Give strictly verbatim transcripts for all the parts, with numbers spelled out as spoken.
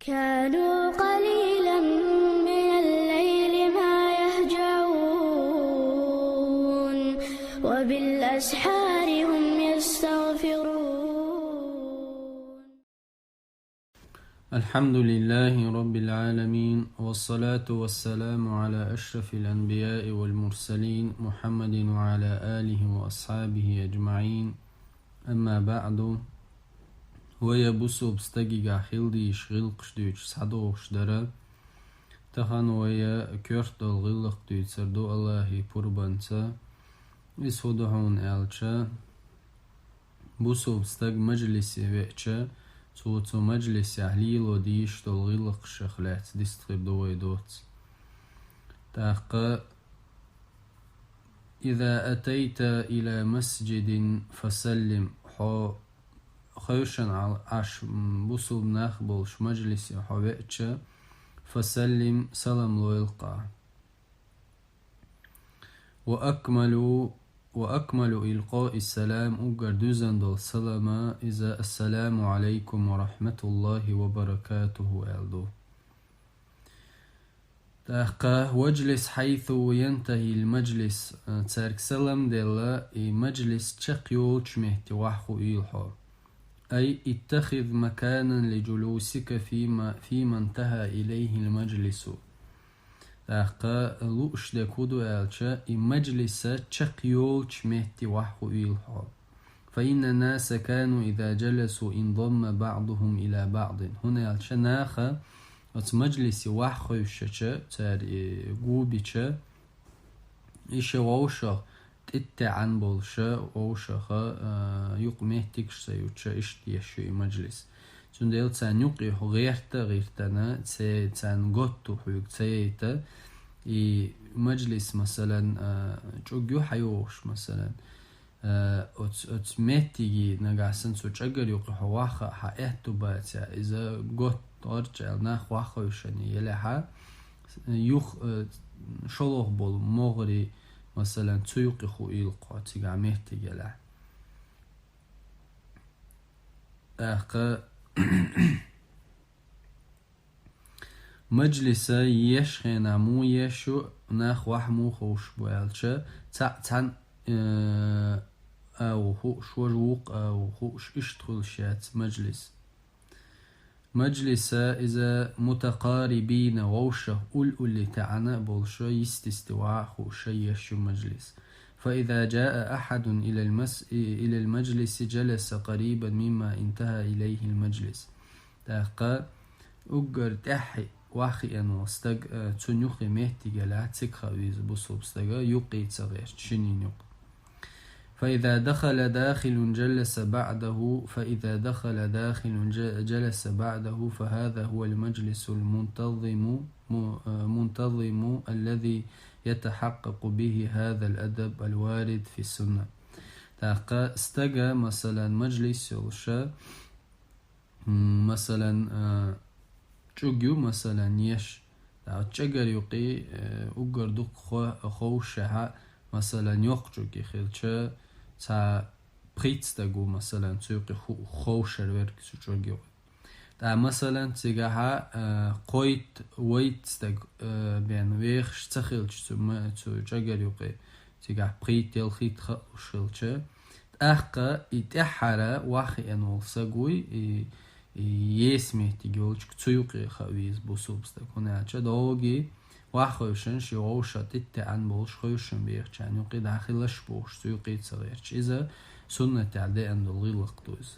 كانوا قليلا من الليل ما يهجعون، وبالأسحار هم يستغفرون. الحمد لله رب العالمين، والصلاة والسلام على أشرف الأنبياء والمرسلين، محمد وعلى آله وأصحابه أجمعين. أما بعد. Вай бусалба стагагахь хила дезаш гӀиллакхаш дуьйцуш схьадогӀуш дар. Тахан вай коьрта долу гӀиллакх дуьйцур ду Аллахьан пурбанца. Иза хӀун ду хьуна аьлча, бусалба стаг мажлисе веача, цо цу мажлисехь лело дезаш долу гӀиллакхашех лаьцна дистхир ду вай доцца. ТӀаккха: إذا أتيت إلى مسجد فسلم. Хьо хевшина Ӏаш, м, бусалба нах болуш мажлисе хьо веача, فسلم, салам лойла-кх. وأكمل، وأكمل إلقاء السلام, уггар дуьззина долу салам иза: السلام عليكم ورحمة الله وبركاته аьлла ду. ТӀаккха: واجلس حيث ينتهي المجلس, цаьрга салам делла, и мажлис чекхйолучу метте вахьахуийла хьо. أي اتخذ مكانا لجلوسك فيما، فيما انتهى إليه المجلس. ТӀаккха лууш дерг хӀун ду аьлча, и мажлиса чекхйолучу метте вахьахуийла хьо. فإن الناس كانوا إذا جلسوا انضم بعضهم إلى بعض. ХӀунда аьлча наха оцу мажлисе вахьахевшича, цара и губича, и ши вовшах тӀеттаьӀна болуша, вовшаха, а, юкъа меттигаш ца юьтуша, иштта еш ю и мажлис. Цундела царна юкъе хьо гӀерта а гӀиртина, ца, царна готта хьоьга ца яйта, и мажлис, масалан, а, чӀуг ю хьайогӀуш, масалан, а, оцу, оцу меттиге нагахь санна цу чӀагар юкъе хьо вахха а хьан аьтту бацахь, иза готта гӀорчӀ аьлла нах ваххевшина елахь а, юха, а, шолгӀа болу могӀаре, масалан, цу юкъе хуийла-кх хьо цигахь меттиг елахь. ТӀаккха мажлиса еш хенахь муха еш ю, нах вахьа муха ховшуш бу аьлча, цхьаъ цхьана, э, агӀо хууш, важа вукху агӀо хууш, иштта хуьлуш яц мажлис. Мажлиса иза متقاربين, вовшах улл-улле таьӀна а болуша, йисте-йисте вахьа а хууша еш ю мажлис. فإذا جاء أحد إلى المس-، إلى المجلس جلس قريبا مما انتهى إليه المجلس. ТӀаккха уггар тӀаьххье ваххиъна волу стаг, а, цунна юххе меттиг елахь, цига хаа веза бусалба стага, юкъе ца гӀерташ, шинна юкъа. فإذا دخل داخل جلس بعده، فإذا دخل داخل ج-، جلس بعده، فهذا هو المجلس المنتظم، م-، آ، منتظم الذي يتحقق به هذا الأدب الوارد في السنة. ТӀаккха стага, масалан, мажлис йолуша, м, масалан, а, чӀуг ю, масалан, еш. ТӀаккха чӀагар юкъе, э, уггар дукха хо-, ховшехь, масалан, йоккха чӀуг хилча, цхьа пхийтта стаг ву, масалан, цу юкъе ху-, ховшар верг цу чӀуг юкъе. ТӀаккха, масалан, цигахь, э, кхойтта, вайтта стаг, э, бен вехаш ца хилча цу ма-, цу чӀагар юкъе, цигахь пхийтта, ялхитта хаа луш хилча, тӀаккха и тӀаьххьара ваххиъна волу саг вуй, и, и еса меттиг йолчуьнга цу юкъе хаа веза бусалба стаг. ХӀунда аьлча догги ваххевшина ши вовшах тӀеттаьӀна болуш хевшина бехачарна юкъе дӀахилалаш бохуш, цу юкъе ца гӀерташ. Иза суннатехь деана долу гӀиллакх ду иза.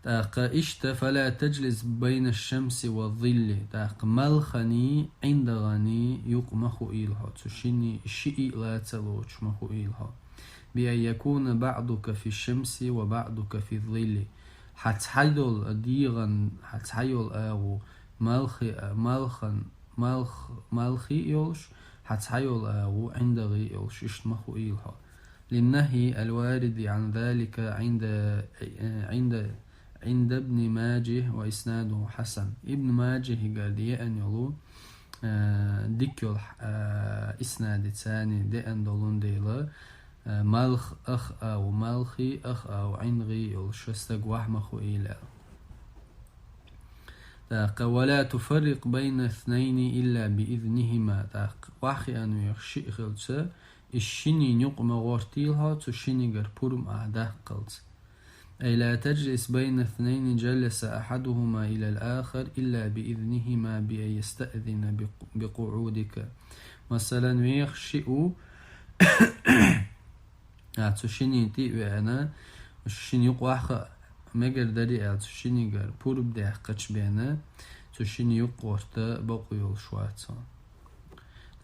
ТӀаккха иштта: فلا تجلس بين الشمس والظل. ТӀаккха малханий, ӀиндагӀаний юкъа ма хуийла хьо, цу шинний шиъ а лаца лоцуш ма хуийла хьо. بأن يكون بعضك في الشمس وبعضك في الظل. Хьан цхьайолу дегӀан, хьан цхьайолу агӀо малхи-, малхан, малх-, малхий а йолуш, хьан цхьайолу агӀо ӀиндагӀий а йолуш, иштта ма хуийла хьо. للنهي الوارد عن ذلك عند، عند، عند ابن ماجه وإسناده حسن. Ибн Маджахьигара деана йолу, э, дика йолу, э, иснадеца деана долун дела, э, малх ах агӀо малхий, ах агӀо ӀиндагӀий йолуш стаг вахьа ма хуийла аьлла. ТӀаккха: «ولا تفرق بين اثنين إلا بإذنهما». ТӀаккха охьахиъна вехаш шиъ хилча, и шинийн юкъ ма гӀортийла хьо, цу шинигара пурам ахь даккхалца. «أي لا تجلس بين اثنين جلس أحدهما إلى الآخر إلا بإذنهما بأن يستأذن بق-، بقعودك». Масалан, вехаш шиъ ву, а, цу шинийн тӀа а веана, шин юкъ ваха мегар дарий аьлла, цу шинигара пурам даьккхача бена, цу шинийн юкъ гӀорта бокъо йолуш вац хьо.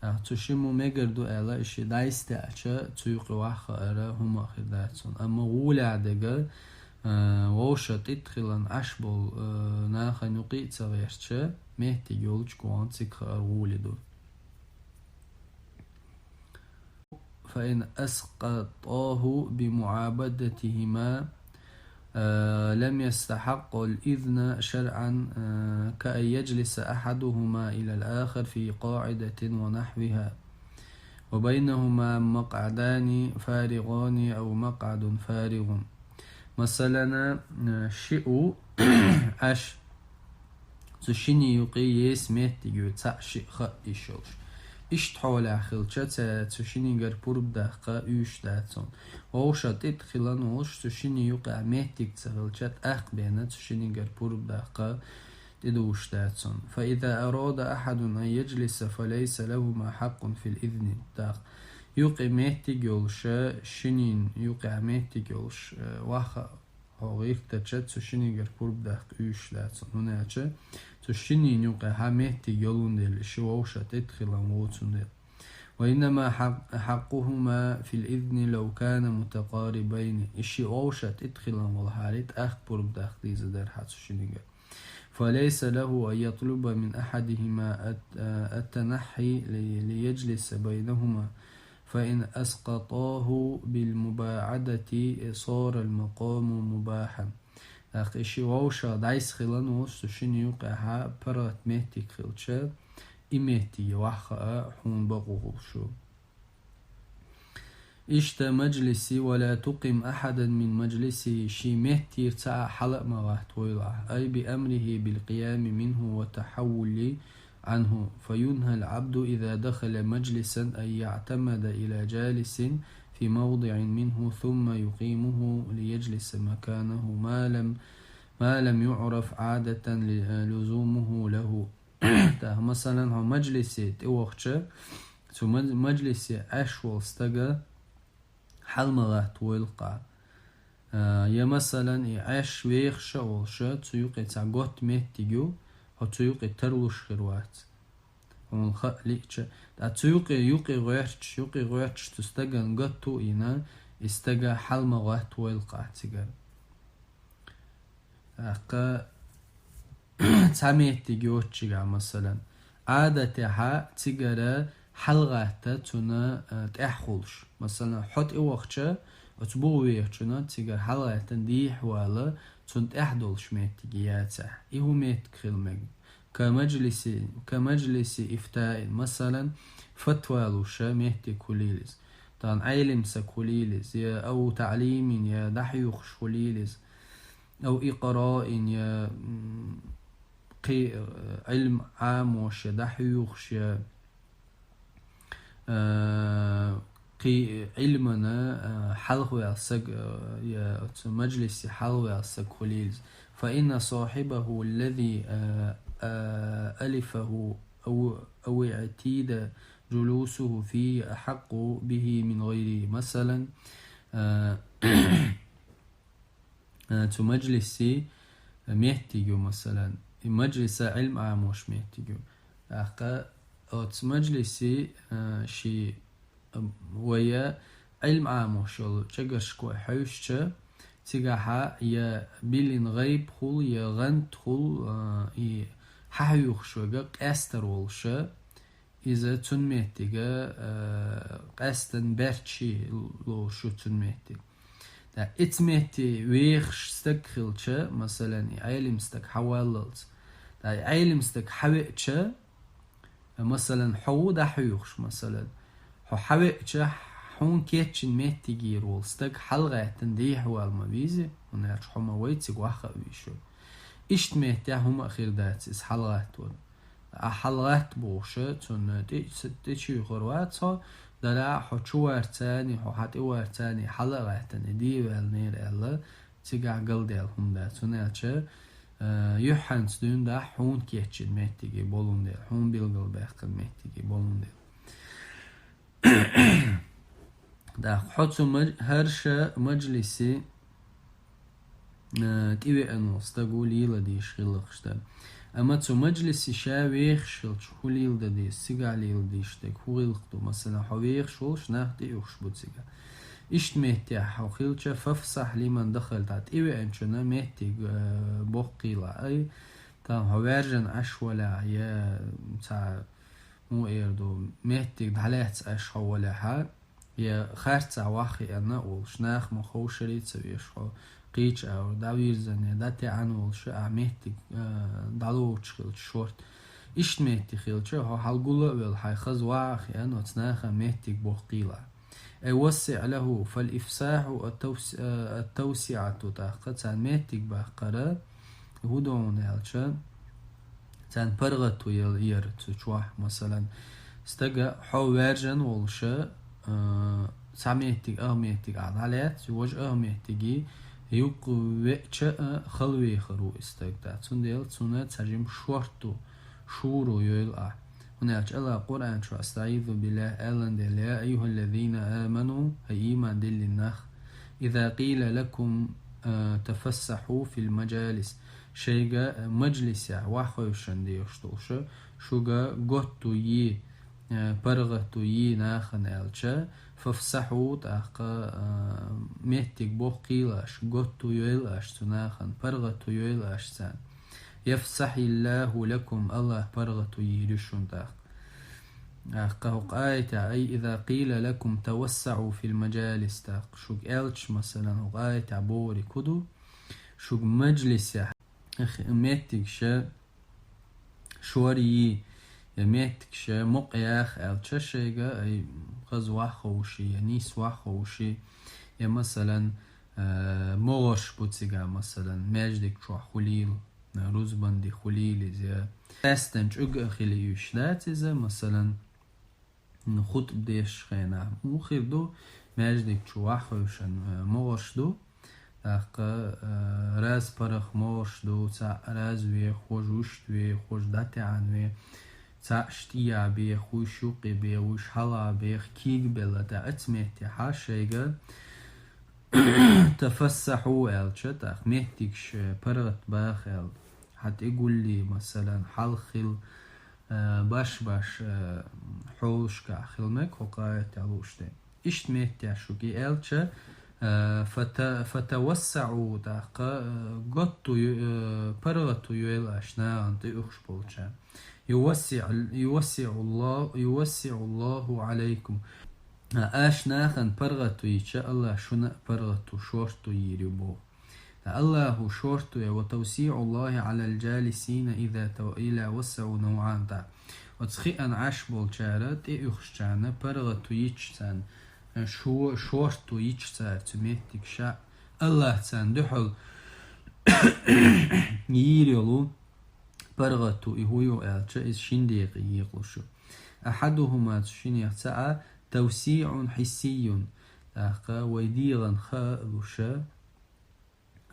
ТӀаккха цу шимма мегар ду аьлла, и шиъ дӀайстаьча, цу юкъе ваха ара хӀума а хир дац хьуна. Амма гӀолехь дерг, а, вовшах тӀетта хиларна Ӏаш болу, а, нахана юкъе а ца гӀерташ, меттиг йолчу гӀонах цига хаар гӀоли ду. «فإن أسقطاه بمعابدتهما، آه، لم يستحق الإذن شرعا، آه، كأن يجلس أحدهما إلى الآخر في قاعدة ونحوها، وبينهما مقعدان فارغان أو مقعد فارغ». Масалана, э, шиъ ву, Ӏаш, цу шинийн юкъе еса меттиг ю, цхьаъ шиъ хаа йиш йолуш. Иштта хьолехь хилча, ца-, цу шинигара пурба даккха уьйш дац хьуна. Вовшах тӀетта хилан волуш, цу шинийн юкъехь меттиг ца хилча, тӀаккха бена цу шинигара пурба даккха тӀедугӀуш дац хьуна. «فإذا أراد أحد أن يجلس فليس لهما حق في الإذن». ТӀаккха юкъе меттиг йолуша, шинийн юкъехь меттиг йолуш, э, ваха хьо гӀиртача, цу шинигара пурба даккха уьйш дац хьуна. ХӀунда аьлча цу шинийн юкъехь меттиг йолун дела, и шиъ вовшах тӀетта хилан воцун дела. «وإنما حق-، حقهما في الإذن لو كانا متقاربين». И шиъ вовшах тӀетта хилан волуш хилча, тӀаккха пурба даккха деза дара хьан цу шинигара. «فليس له أن يطلب من أحدهما الت-، التنحي لي-، ليجلس بينهما، فإن أسقطاه بالمباعدة صار المقام مباحا». ТӀаккха и шиъ вовшах дӀайса хилан волуш, цу шинийн юкъехь паргӀат меттиг хилча, и меттиге ваха хаа хьуна бакъо хуьлуш ю. Иштта мажлиси: «ولا تقم أحدا من مجلسه», шен меттера цхьа а хьала а ма гӀаттавойла ахь, «أي بأمره بالقيام منه والتحول عنه، فينهى العبد إذا دخل مجلسا أن يعتمد إلى جالس في موضع منه ثم يقيمه ليجلس مكانه ما لم، ما لم يعرف عادة ل-، لزومه له». ТӀаккха, масалан, хьо мажлисе тӀевахча, цу маж-, мажлисе Ӏаш волу стага хьала ма гӀаттавойла-кх ахь. А, я, масалан, и Ӏаш вехаш а волуша, цу юкъе цхьа готта меттиг ю, хьо цу юкъе тарлуш хир вац. Хьуна хаа лиъча, ткъа цу юкъе, юкъе гӀоьрташ, юкъе гӀоьрташ цу стагана готта а йина, и стага хьала ма гӀаттавойла-кх ахь цигара. ТӀаккха цхьа меттиг йоцчигахь, масалан, Ӏадатехь цигара хьалагӀатта цунна, а, тӀехь хуьлуш. Масалан, хьо тӀевахча, оцу буха вехачунна цигара хьалагӀаьттина дехьавала, цунна тӀехь долуш меттиг яцахь, и хӀун меттиг хила мега? Ка мажлиси, ка мажлиси ифтаин, масалан, фатва луша меттиг хуьлийла иза. Тахана Ӏелим стаг хуьлийла иза, я ау таълимин, я дӀахьоьхуш хуьлийла иза. Ау икъраин, я, м, кхин, э, Ӏилм Ӏамош, я дӀахьоьхуш, я, э, кхин Ӏилмана, э, хьалхаваьлла стаг, э, я оцу мажлисе хьалхаваьлла стаг хуьлийла иза. فإن صاحبه الذي، э، э، ألفه أو، أو اعتيد جلوسه فيه أحق به من غيره. Масалан, э, э, цу мажлисе меттиг ю, масалан, и мажлиса Ӏилм Ӏамош меттиг ю. ТӀаккха оцу мажлисе, э, ши, э, вай Ӏилм Ӏамош йолу чӀагаршка вай хьаьвсча, цигахьа я биллина гӀайб хуьлу, я гӀант хуьлу, э, и хьахьоьхуш верг къаьстар волуша, иза цунна меттига, э, къаьстина баьрччий лоруш ю цунна меттиг. ТӀаккха и цу метте вехаш стаг хилча, масалан, и Ӏелим стаг хьаваллалц. ТӀаккха и Ӏелим стаг хьавеача, масалан, хьо ву дӀахьоьхуш, масалан, хьо хьавеача, хьуна кечйина меттигера волу стаг хьалагӀаьттина дехьавала ма веза, хӀунда аьлча хьо ма вай цига ваха а вуьйш ву. Иштта меттехь хӀума а хир дац иза хьалагӀаттор. А хьалагӀатта бохуш, цунна тӀе-, тӀечуьйхур вац хьо, дара хьо чу варцани, хьо хьа тӀе варцани, хьала а гӀаьттина, и дийваьллера аьлла, цигахь галдаьлла хӀума дац. ХӀунда аьлча, а, юьххьанца дуьйна дахь хьуна кечйина меттиге болун дела, хьуна билгалбаьккхина меттиге болун дела. ТӀаккха хьо цу маж-, хӀара ша мажлисе, э, тӀевеана волу стаг ву лела дийша гӀиллакхаш дан. Амма цу мажлисе ша вехаш хилча, хӀун лела дан деза, цигахь лела дийша дерг хӀун гӀиллакх ду? Масала, хьо вехаш волуш нах тӀеуьйхуш бу цигахь. Иштта меттехь хьо хилча, фафсахь лиман дахалта, тӀевеанчунна меттиг, э, боккхийла. Ай, там хьо ваьржина Ӏаш валахь, я цхьа муха эр ду, меттиг дӀалаьцна Ӏаш хьо валахь, я харцахь ваххиъна а волуш, нах ма ховшаре а ца веш хьо, кхечу агӀор дӀавирзина, дӀатаьӀна волуш, а меттиг, а, дӀалоцуш хилча шорта. Иштта меттиг хилча, хьо хьал гул а велла, хьайн хаза вахьа а хиъна, оцу нахана меттиг боккхийла. Ай вассиъ лаху, фал ифсаху ат-тавс-, а, ат-тавсиату, тӀаккха царна меттиг баккхара, хӀун ду хьуна аьлча, царна паргӀато яр цу чохь, масалан, стага хьо ваьржина волуша, а, цхьа меттиг, ах меттиг а дӀалаьцна, важа ах меттиге юккъе веача а хала вехар ву и стаг. Цундела цунна цхьа жима шорто, шуро йойла ахь. ХӀунда аьлча Аллах Къуръан чу, астаӀизу биллахь, аьллан дела: «Я айюхаллазина аману», хӀай ийман диллина нах, «иза къила лакум, а, тафассаху фил мажалис», шайга, а, мажлисехь ваххойшан дехаш долуша, шуга готто е, а, паргӀато е нахана аьлча, фафсаху, тӀаккха, а, меттиг боккхийла аша, готто йойла аша цу нахана, паргӀато йойла аша царна. Яфсахиллаху лакум, Аллах паргӀато йийр ю шуна тӀаккха. ТӀаккха хӀокху аятехь: «Ай иза къила лакум тавассаӀу фил мажалис», тӀаккха шуьга аьлча, масалан, хӀокху аятехь бохург хӀун ду? Шуьга мажлисехь меттигаш шор е, я меттигаш мукъа яха аьлча шайга, ай, хаза вахховши, я нийса вахховши, я, масалан, а, могӀарш бу цигахь, масалан, маьждиг чохь хуьлийла, рузбанди хуьлийла иза. Къаьстина чӀуг а хила йиш дац иза, масалан, хутӀба дешачу хенахь. Муха хир ду, маьждиг чу ваххойшан, а, могӀарш ду, тӀаккха, а, раз паргӀат могӀарш ду, цхьаъ раз веха, хӀожа вуьшта веха, хӀожа дӀатаьӀна веха, цхьаъ тӀехьа беха, вуьш юккъе беха, вуьш хьалха беха, кийга белла, тӀаккха оцу меттехь шайга «тафассаху» аьлча, тӀаккха меттигаш паргӀат баха аьлла, хьан тӀе гуллий, масалан, хьалха хила, а, баш-баш, а, хьолашкахь хила мега хӀокху аятехь лууш дерг. Иштта меттехь шуьга и аьлча, а, фата-, фатавассаӀу, тӀаккха, а, готто ю-, а, паргӀато йойла аша нахана тӀеуьхуш болчарна. Ювассиъ-, ювассиъулла-, ювассиъуллаху Ӏалайкум. Аша нахана паргӀато йича, Аллах шуна а паргӀато, шорто йийр ю боху. Аллаху шорто я: «Ва тавсиъуллахи Ӏалал жалисина иза тав-, иза вассаӀу навӀан», тӀаккха. Оцу хиъна Ӏаш болчара тӀеуьхучарна паргӀато йича царна, шо-, шорто йича цара цу меттигашка, Аллах царна дуьхьал йийр йолу паргӀато и хӀун ю аьлча, иза шина декъе екъалуш ю. Ахьадухума, цу шинех цхьаъ, тавсиъун хьиссийюн, тӀаккха вай дегӀан хаа а луша,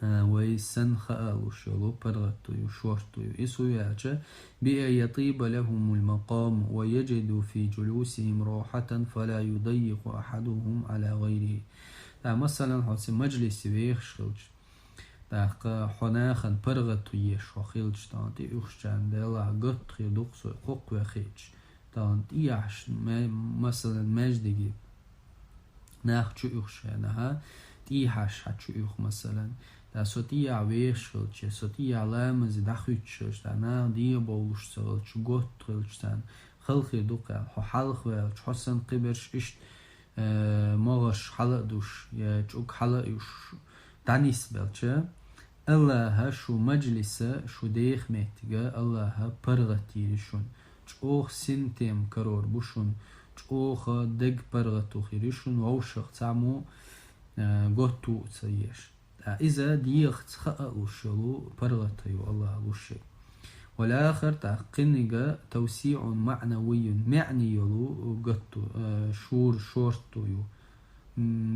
а, вай санна хаа а луш йолу паргӀато ю, шорто ю. Иза хӀун ю аьлча, би ан ятиба лахумул макъаму ва яджиду фи джулусихим рахьатан фала юдаййикъу ахьадухум Ӏала гӀайрихи. ТӀаккха, масалан, хьо цу мажлисе вехаш хилча, тӀаккха хьо нахана паргӀато еш хьо хилча, тахана тӀеуьхучарна, делахь готта хир ду-кх со, кхоккхаве хиъча, тахана тӀехьаш, ма-, масалан, маьждиге нах чу уьхуш хенахь, тӀехьаш хьан чу уьху, масалан, тӀаккха со тӀехьа вехаш хилча, со тӀехьа ламазе дӀахуьттуш хилча, тӀаккха нах дегӀан бовлуш ца хилча, готта хилча царна, хала хир ду-кх аьлла, хьо хьалха ваьлча, хьо санна кхиберш иштта, э, могӀарш хьала а душ, я чӀуг хьала а юш, дӀанисбелча, Аллаха шу мажлиса, шу деха меттига Аллаха паргӀат йийр ю шуна. ЧӀогӀа синтем карор бу шуна, чӀогӀа дега паргӀато хир ю шуна, вовшах цхьаммо, э, готто а ца еш. ТӀаккха иза дегӀаца хаа луш йолу паргӀато ю АллахӀа луш ерг. Вал-ахар, тӀаккха кхинниг, тавсиӀун маӀнавиййун, маьӀне йолу гатто, э, шура шорто ю,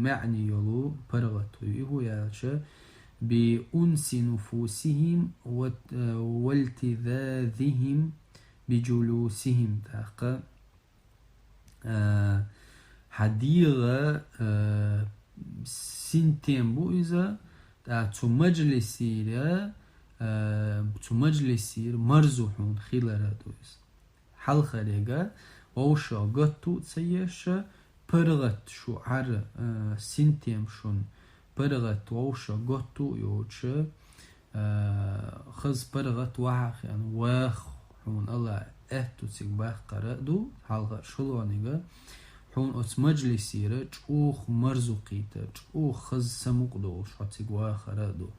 маьӀне йолу паргӀато ю. И хӀун аьлча, би унси нуфусихим ва, э, валтизазихим би джулусихим, тӀаккха, э, хьан дегӀан, э, синтем бу иза, тӀаккха цу мажлисера, э, цу мажлисера марзо хьуна хилар ду иза. Хьалхарниг, вовшах гатто ца еш, паргӀат шу Ӏар, э, синтем шун паргӀат вовшах гатто йоцуш, э, хаза паргӀат вахьа хиъна ваха хьуна АллахӀа аьтто цига баккхар а ду, хьалха шолгӀаниг, хьуна оцу мажлисера чӀогӀа марзо кхийтар, чӀогӀа хаза самукъа долуш хьо цига вахар а ду.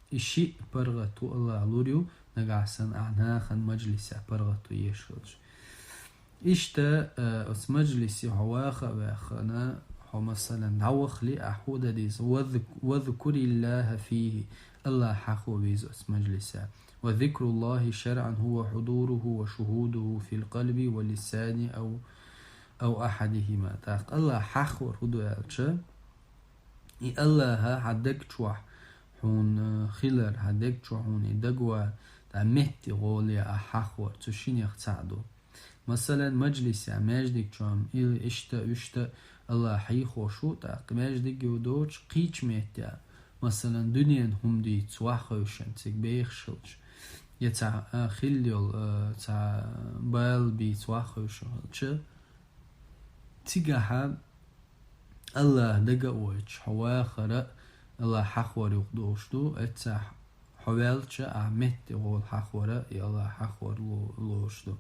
И шиъ паргӀато АллахӀа лур ю, нагахь санна ахь нахана мажлисехь паргӀато еш хилча. Иштта, э, оцу мажлисе хьо ваха а ваьхна, хьо, масалан, дӀавахале, ахь хӀун дан деза? Ваз-, вазкуриллахӀа фихӀи, АллахӀ хьахо веза оцу мажлисехь. Ва зикруллахӀи шарӀан хӀува хьудурухӀу ва шухӀудухӀу фил къалби ва лиссани ав, ав ахьадихӀима. ТӀаккха АллахӀ хьахор хӀун ду аьлча, и АллахӀ хьан даг чохь хьуна хилар, хьан даг чохь хьуна и дагавар, тӀаккха метте гӀоле ахь хьахор, цу шинех цхьаъ ду. Масалан, мажлисехь, маьждиг чохь, или иштта, уьшта АллахӀ хьехош ву, тӀаккха маьждиг ю доцуш кхечу меттехь, масалан, дуьненан хӀума дийца ваххевшина цига бехаш хилча, я цхьа, а, хилла йолу, а, цхьа бала бийца ваххевшина хилча, цигахьа АллахӀ дага а войтуш, хьо вахар а АллахӀ хьахор юкъа долуш ду, эццахь хьо ваьлча, ахь метте гӀоле хьахор а и АллахӀ хьахор ло-, лоруш ду.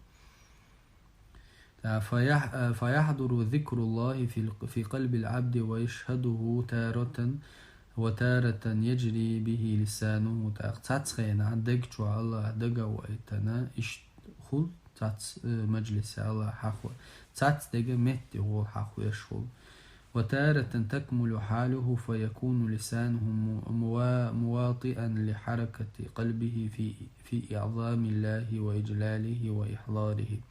Та фаяхь-, а, фаяхьдуру зикруллахӀи фил-, фи къалбил Ӏабди ва яшхӀадухӀу таратан ва таратан яжри бихӀи лисанухӀу. ТӀаккха цхьацца хенахь даг чохь АллахӀ дага а войтана, иштта хуьлу цхьацца, э, мажлисехь АллахӀ хьахор. Цхьацца дага метте гӀоле хьахвеш хуьлу. Ва таратан такмулу хьалухӀу фаякуну лисанухӀу му-, мува-, муватиан ли хьаракати къалбихӀи фи, фи иӀзамиллахӀи ва иджлалихӀи ва ихьларихӀи.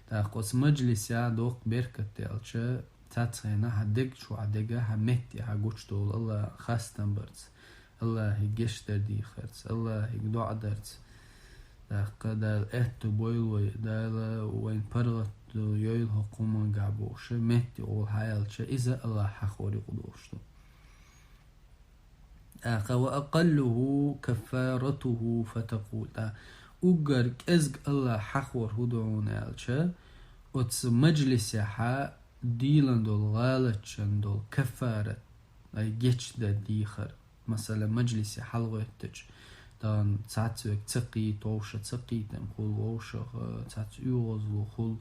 ТӀаккха оцу мажлисехь доккха беркат делча, цхьацца хенахь хьан даг чохь дага хьан метте хьан гучудолу АллахӀан хастам барца, АллахӀе гечдар дийхарца, АллахӀе доӀа дарца. ТӀаккха Дала аьтто бойла вай, Дала вайн паргӀат йойла хӀокху хӀумангахь бохуш, метте гӀоле хьаелча, иза АллахӀ хьахор юкъа долуш ду. ТӀаккха ва акъаллухӀу каффаратухӀу фатакъул. ТӀаккха уггар кӀезиг АллахӀ хьахор хӀун ду хьуна аьлча, оцу мажлисехьа дийна долу гӀалатчун долу каффарат, ай гечдар дийхар. Масала, мажлисе хьалагӀоьттича, тахана цхьацца верг ца кхийта, вовшах ца кхийтина хуьлу, вовшах, э, цхьацца оьгӀазло хуьлу,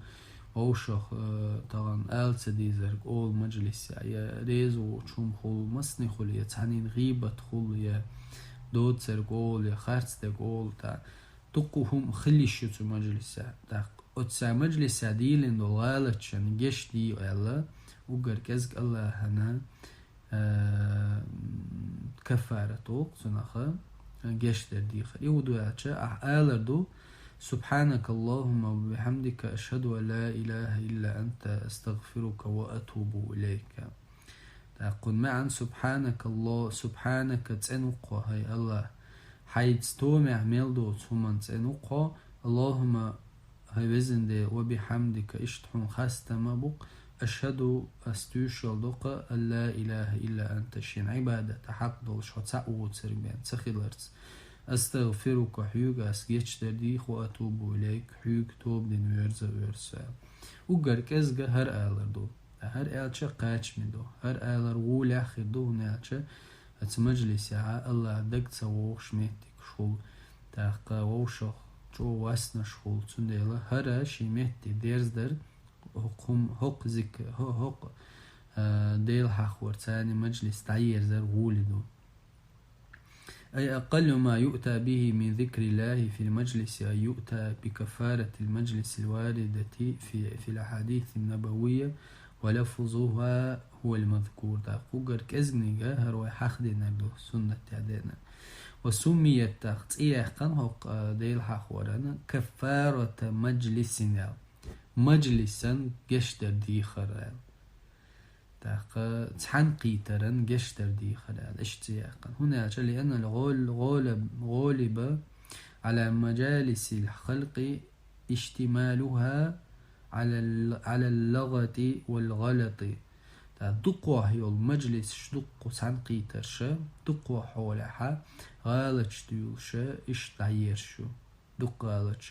вовшах, э, тахана ала ца дезарг олу мажлисехь, я реза воцу хӀума хуьлу, масане хуьлу, я цхьаннен гӀийбат хуьлу, я доцург олу, я харцдерг олу, тӀаккха дуккха хӀума хила йиш ю цу мажлисехь. ТӀаккха оцу мажлисехь дийна долу гӀалатчун гечдийла аьлла, уггар кӀезиг АллахӀана, э, каффарат воккху цунах, э, гечдар дийхар. И хӀун ду аьлча, ахь алар ду: «Субхьанакаллахумма ва бихьамдика, ашхаду ан ла илаха илла анта, астагфирука ва атубу илайка». ТӀаккха кхуьнан маьӀна: «Субхьанакалла-, субхьанака», цӀена ву хьо, хӀай АллахӀ, хьайца томехь мел доцу хӀуманна цӀена ву хьо, «Аллахумма», хӀай везан Дела, «ва бихьамдика», иштта хьуна хастам а бу-кх, «ашхаду», ас тоьшалла до-кх, «ан ла илаха илла анта», шена Ӏибадата хьакъ долуш хьо цхьаъ воцург бен ца хиларца, «астагфирука», хьоьга ас гечдар дийху, «ва атубу илайка», хьоьга тоба дина верза а верза со. Уггар кӀезга хӀара алар ду. ХӀара аьлча кхачаме ду. ХӀара алар гӀолехь хир ду, хӀунда аьлча оцу мажлисехь АллахӀ дага ца вогӀуш меттигаш хуьлу, тӀаккха вовшах чӀогӀа васнаш хуьлу. Цундела хӀара шен метте дерзадар хӀокху хӀум-, хӀокху зик-, хӀо-, хӀокху, а, Дела хьахор, царна мажлис дӀаерзар гӀоли ду. أي أقل ما يؤتى به من ذكر الله في المجلس أن يؤتى بكفارة المجلس الواردة في، في الأحاديث النبوية ولفظها هو المذكور, тӀаккха уггар кӀезигага хӀара вай хьахдинарг ду, суннат тӀа деанарг. وسميت, тӀаккха цӀи яьккхина хӀокху, а, Дела хьахоран, كفارة مجلس аьлла. Мажлисан гечдар дехар аьлла. ТӀаккха цхьаьнакхетаран гечдар дехар аьлла, иштта цӀи яьккхина. ХӀунда аьлча, لأن الغال-, غالب, غالب على مجالس الخلق اشتمالها على ال-, على اللغط والغلط. ТӀаккха дукхох йолу мажлисаш, дуккха цхьаьнакхетарш, дуккха хьолехь гӀалаташ дуьйлуш, иштта дӀаерзаш ю. Дуккха гӀалаташ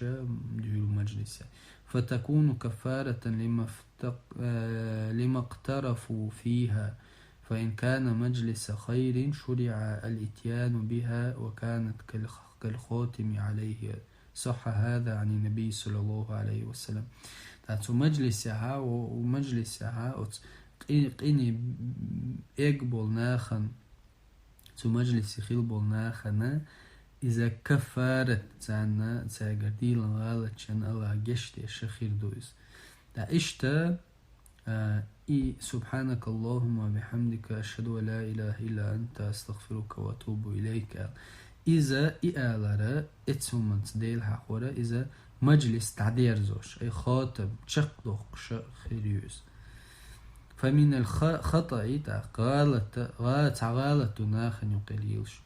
дуьйлу мажлисехь. فتكون كفارة لما افتق-, آه، لما اقترفوا فيها. فإن كان مجلس خير شرع الإتيان بها وكانت كالخ-, كالخاتم عليه. صح هذا عن النبي صلى الله عليه وسلم. ТӀаккха цу мажлисехь, о, о, мажлисехь, оцу къи-, къинойн эгна болу нахана, цу мажлисе хилла болу нахана, иза каффарат царна, цаьргара диллина гӀалаташна Аллахь гечдеш хир ду иза. ТӀаккха иштта, а, и سبحانك اللهم وبحمدك أشهد أن لا إله إلا أنت أستغفرك وأتوب إليك аьлла. Иза и алар, оцу хӀуманца Дела хьахор, иза мажлис дӀадерзош, ай хатам чекхдоккхуш хир ю иза. فمن الخ-, خطأ, тӀаккха гӀалат, гӀа-, цхьа гӀалат ду нахана юкъахь лелаш.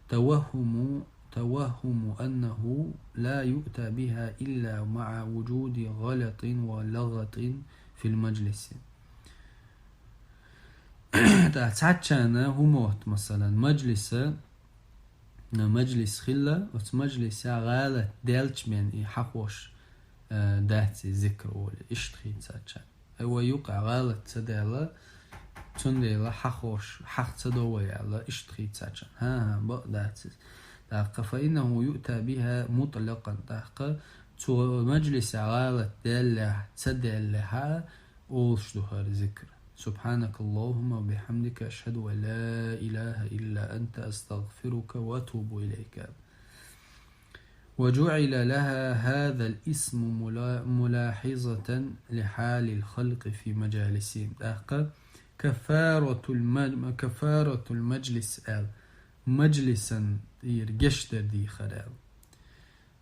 توهم, توهم أنه لا يؤتى بها إلا مع وجود غلط ولغط في المجلس. ТӀаккха цхьаьнакхетарна хӀума хӀотта, масалан, мажлиса, мажлис хилла, оцу мажлисехь гӀалат даьлча бен и хьахош, э, дац и зикр олий, иштта хийца цхьаьнакхетарна. Ай, вай юкъахь гӀалат ца даьлла, цундела хьахош, хьаха ца до вай аьлла, иштта хийца цхьаьнакхетарна. ХӀан-хӀа, бакъ дац иза. ТӀаккха فإنه يؤتى بها مطلقا. ТӀаккха цу мажлисехь гӀалат даьллехь, ца даьллехь а, олуш ду хӀара зикр. سبحانك اللهم وبحمدك أشهد أن لا إله إلا أنت أستغفرك وأتوب إليك. وجعل لها هذا الاسم ملا-, ملاحظة لحال الخلق في مجالسهم. ТӀаккха كفارة الم-, كفارة المجلس аьлла, мажлисан тӀера гечдар дехар аьлла.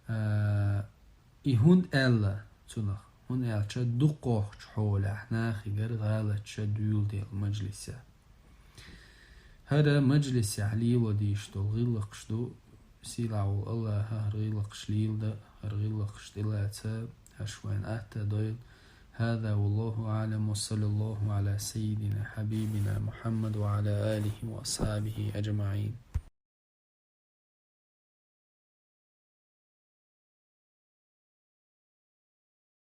А, и хӀунда аьлла цунах? ХӀунда аьлча дукхахчу хьолехь нахигара гӀалаташ дуьйладелла мажлисехь. ХӀара мажлисехь лело дезаш долу гӀиллакхаш ду, сийлахь волу Аллахьа хӀара гӀиллакхаш леладо, хӀара гӀиллакхаш тӀелаца, хӀорш вайна атта дойла. هذا والله أعلم وصلى الله على سيدنا حبيبنا محمد وعلى آله وأصحابه أجمعين.